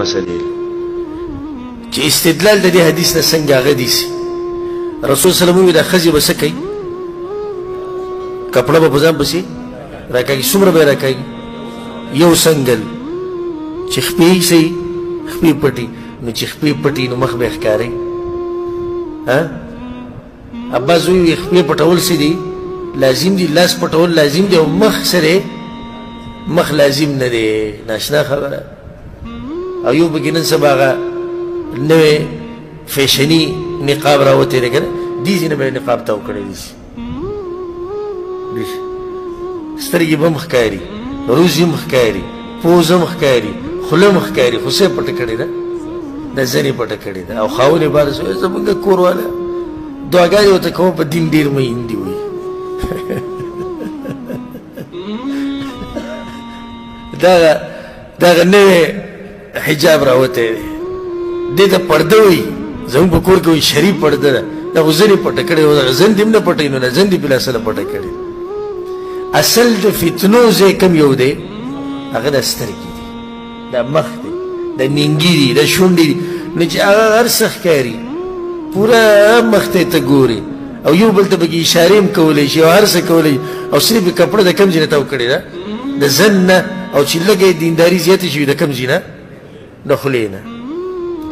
مسئلې چې استدلال د دې حدیث نه څنګه هغه دي سي رسول صلی الله علیه وسلم د ښځې به څه کوي؟ کپړه به په ځان پسې راکاږي. څومره به یې راکاږي؟ یو سنګل چې خپې یې سي خپې پټي، نو چې خپې پټي نو مخ به یې ښکاري. ها عباس وایي خپې پټول څه دي؟ لازم دي. لاس پټول لازم دي او مخ سره مخ لازم نه دی. ناشنا خبره. او یو پکې نن سبا هغه نوی فیشني نقاب راوتی دی که نه، دې ځای نه به یې نقاب تاو کړی دی، سترګې به هم ښکاري، روزي هم ښکاري، پوزه هم ښکاري، خوله هم ښکاري، خو څه یې پټه کړې ده؟ د زنې پټه کړې ده. او خاوند یې بار سوی زمونږ کور والا دعاګانې ورته کوم، په دین ډېر مین دي وایي. دغه نوی حجاب راوتی دی، دې ته پرده وایي. زموږ په کور کې وایي شرعي پرده ده، دا خو زنې پټه کړې ده، دغه زن دې هم نه پټوي، نو زن دې پرې اصله پټه کړې. اصل د فتنو ځای کوم یو دی؟ هغه د سترګې دی، دا مخ دی، د نینګي دي، د شونډې دي. نو چې هغه هر څه ښکاري پوره مخ ته یې ته ګوري او یو بل ته پکې اشارې هم کولی شي او هر څه کولی شي، او صرف یې کپړه د کوم ځای نه تاو کړې ده؟ د زن نه. او چې لږه یې دینداري زیاته شي د کوم ځای نه؟ د خولې نه.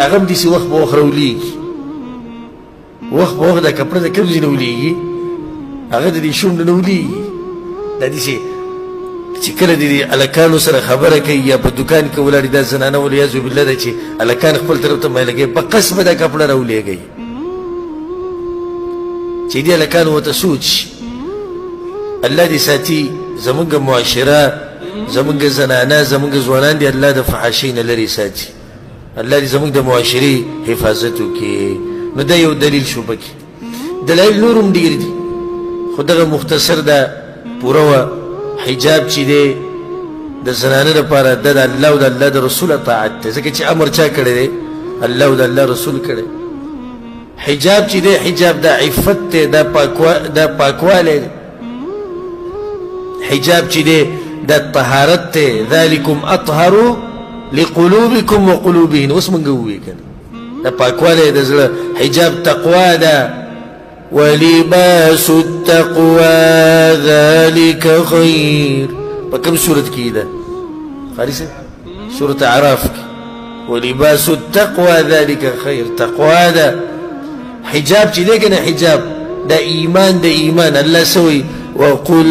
هغه هم داسې وخت په وخت راولېږي، وخت په وخت دا کپړه د کوم ځای نه ولېږي؟ هغه د دې شونډو نه ولېږي. دا داسې چې کله د دې هلکانو سره خبره کوي یا په دوکان کې ولاړ دي، دا زنانه والعیاذ بالله ده چې هلکان خپل طرف ته مایله کوي، په قسمه دا کپړه راولېږي چې دې هلکانو ورته سوچ شي. الله دې ساتي زمونږ معاشره، زمونږ زنانه، زمونږ ځوانان دې الله د فحاشۍ نه لرې ساتي. الله دې زمونږ د معاشرې حفاظت وکړي. نو دا یو دلیل شو پکې. دلایل نور هم ډېر دي، خو دغه مختصر ده پوره وه. حجاب چې دی د زنانه لپاره د الله او د الله د رسول اطاعت دی، ځکه چې امر چا کړی دی؟ الله او د الله رسول کړی. حجاب چې دی حجاب د عفت دی، دا پاکوالی دی. حجاب چې دی دا طهارت دی. ذلکم اطهر لقلوبکم وقلوبهن. اوس مونږ وویل که نه، دا پاکوالی د زړه. حجاب تقوا ده. ولباس التقوى ذلك خير. په کوم سورت کې ده؟ قاري صاحب سورت اعراف کې. ولباس التقوى ذلك خير. تقوا ده. حجاب چې دی که نه، حجاب دا ایمان، د ایمان الله سوی وقل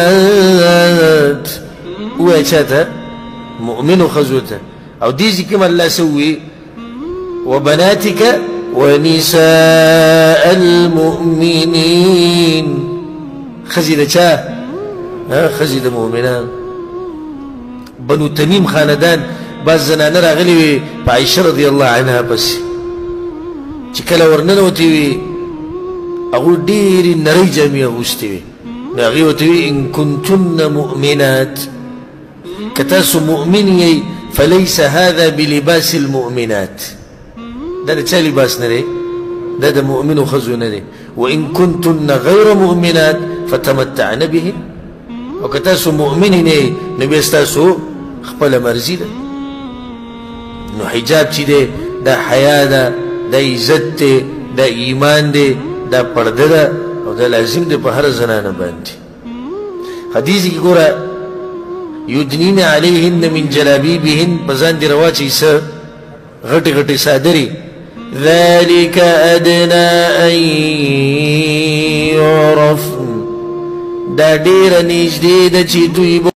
للمؤمنات، ووایه چا ته؟ مؤمنو ښځو ته. او دې ځای کې هم الله څه ووایي؟ وبناتك ونساء المؤمنين. ښځې د چا؟ ښځې د مؤمنان. بنو تمیم خاندان بعض زنانه راغلې وې په عایشه رضی الله عنها پسې، چې کله ورننوتې وې هغوی ډېرې نرۍ جامې اغوستې وې. نو هغې ورته وویل ان کنتن مؤمنات، که تاسو مؤمن یئ فلیس هذا بلباس المؤمنات. دا د چا لباس نه دی؟ دا د مؤمنو ښځو نه دی. وان کنتن غیر مؤمنات فتمتعن به. او که تاسو مؤمنې نه یئ نو بیا ستاسو خپله مرضي ده. نو حجاب چې دی دا حیا ده، دا عزت دی، دا ایمان دی، دا پرده ده، او دا لازم دی په هره زنانه باندې. حدیث کې ګوره یدنین علیهن من جلابیبهن، په ځان دې راواچوي څه غټې غټې څادرې. ذلك أدنى أن يعرفن، دا ډېره نږدې ده چې دوی به